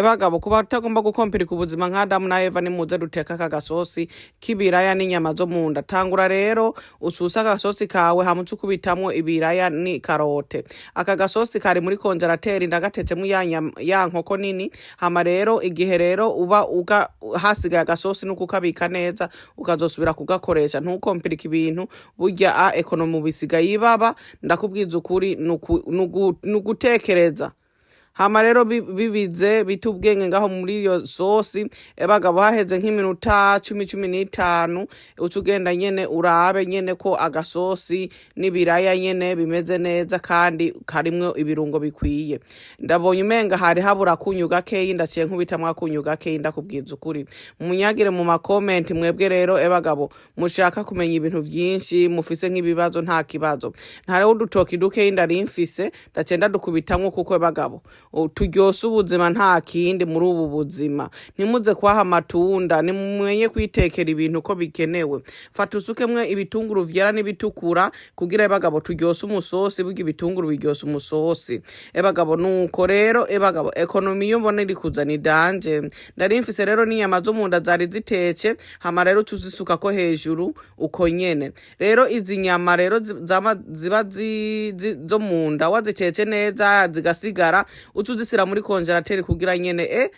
Ebagabo, kuba utagomba gukompirika ubuzima nka Adamu na Eva, nimuze duteka aka gasosi k'ibiraya n'inyama zo mu nda. Tangura rero ususe agasosi kawe, hama uce ukubitamwo ibiraya ni karote. Aka gasosi kari muri congélateur, ndagatetsemo ya nyama, ya nkoko nini. Hama rero igihe rero uba uga hasigaye agasosi, nuko ukabika neza ukazosubira kugakoresha. Ntukompirika ibintu burya a économie bisigaye ibaba. Ndakubwiza ukuri, nugutekereza. Hama rero bibize bita ubwenge ngaho muri iyo sosi. Ebagabo, haheze nk'iminota 10, 15, uca ugenda nyene urabe nyene ko agasosi n'ibiraya nyene bimeze neza kandi karimwo ibirungo bikwiye. Ndabonye umenga hari habura akunyu gakeyi, ndaciye nkubitamwo akunyu gakeyi. Ndakubwiza ukuri, munyagire mu ma comments mwebwe rero ebagabo mushaka kumenya ibintu vyinshi, mufise nk'ibibazo, nta kibazo. Ntariho udutoki dukeyi ndari mfise, ndaciye ndadukubitamwo, kuko ebagabo turyose ubuzima, nta kindi muri ubu buzima. Ntimuze kwaha amatunda, nimumenye kwitekera ibintu uko bikenewe. Fata usukemwe ibitunguru vyera n'ibitukura kugira ebagabo turyose umusosi. Burya ibitunguru biryose umusosi ebagabo. Nuko rero ebagabo, économie yo mbona iri kuzana idanje. Ndari mfise rero n'inyama zo mu nda zari zitetse, hama rero uca uzisukako hejuru uko nyene. Rero izi nyama rero zama ziba zo mu nda, wazitetse neza zigasigara, uca uzisira muri congélateur kugira nyene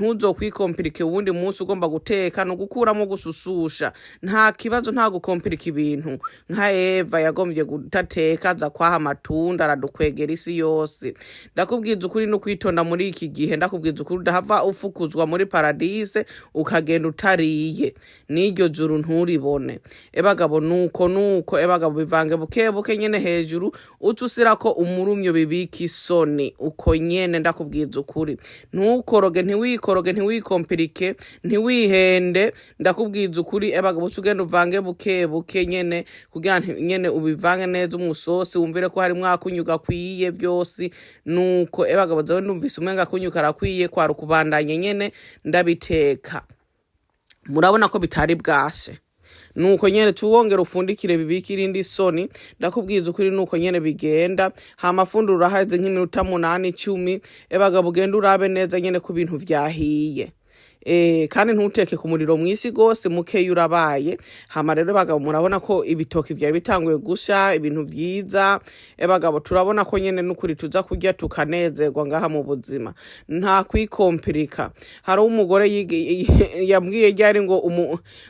ntuzokwikomplike uwundi munsi ugomba guteka, ni ugukuramo gusususha. Nta kibazo, nta gukompirika ibintu nka Eva yagombye gutateka aza kwaha amatunda aradukwegera isi yose. Ndakubwiza ukuri, no kwitonda muri iki gihe. Ndakubwiza ukuri, udahava ufukuzwa muri paradise ukagenda utariye, n'iryo juru nturibone. Ebagabo, nuko nuko ebagabo, bivange buke buke nyene hejuru, uca usirako umurumyo bibika isoni uko nyene. Ndakubwiza ukuri, ntukoroge, ntiwikoroge, ntiwikompirike, ntiwihende. Ndakubwiza ukuri ebagabo, uca ugenda uvange buke buke nyene kugira nyene ubivange neza umusosi, wumvire ko harimwo akunyu gakwiye vyose. Nuko ebagabo, jewe ndumvise umenga akunyu karakwiye, kwari ukubandanya nyene ndabiteka. Murabona ko bitari bwashe, nuko nyene tuwongera ufundikire bibike irindi soni. Ndakubwiza ukuri, nuko nyene bigenda. Hama fundura haheze nk'iminota 8, 10, ebagabo, ugenda urabe neza nyene ko ibintu vyahiye. Kandi ntuteke ku muriro mwinshi gose, mukeyi urabaye. Hama rero bagabo, murabona ko ibitoki vyari bitanguye gusha, ibintu vyiza. Ebagabo, turabona ko nyene nukuri tuza kurya tukanezerwa ngaha mu buzima, nta kwikompirika. Hari umugore yambwiye ryari ngo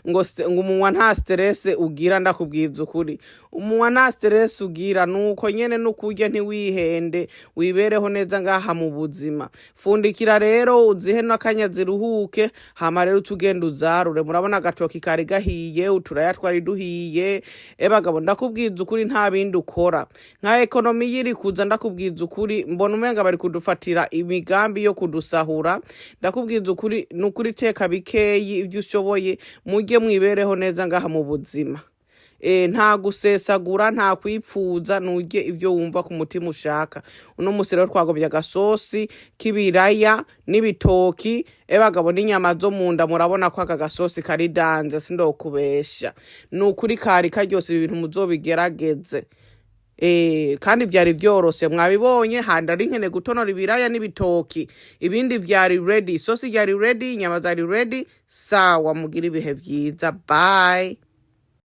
ngo umunwa nta stress ugira. Ndakubwiza ukuri, umunwa nta stress ugira. Nuko nyene nukurya, ntiwihende, wibereho neza ngaha mu buzima. Fundikira rero uzihe n'akanya ziruhuke, hama rero utugenda uzarure. Murabona agatoki kari gahiye, uturaya twari duhiye. Ebagabo, ndakubwiza ukuri, nta bindi ukora nka économie yiri kuza. Ndakubwiza ukuri, mbona umenga bari kudufatira imigambi yo kudusahura. Ndakubwiza ukuri, nukuri, teka bikeyi ibyo ushoboye, mujye mwibereho neza ngaha mu buzima. Nta gusesagura, nta kwipfuza, nurye ibyo wumva ku mutima ushaka. Uno musi rero twagobye agasosi k'ibiraya n'ibitoki ebagabo n'inyama zo mu nda. Murabona ko aka gasosi kari danger, sindokubesha, ni ukuri kari karyose. Ibi bintu muzobigerageze. Kandi vyari vyoroshe, mwabibonye. Handi ari nkene gutonora ibiraya n'ibitoki, ibindi vyari ready, isosi ryari ready, inyama zari ready. Sawa, mugira ibihe vyiza, bye.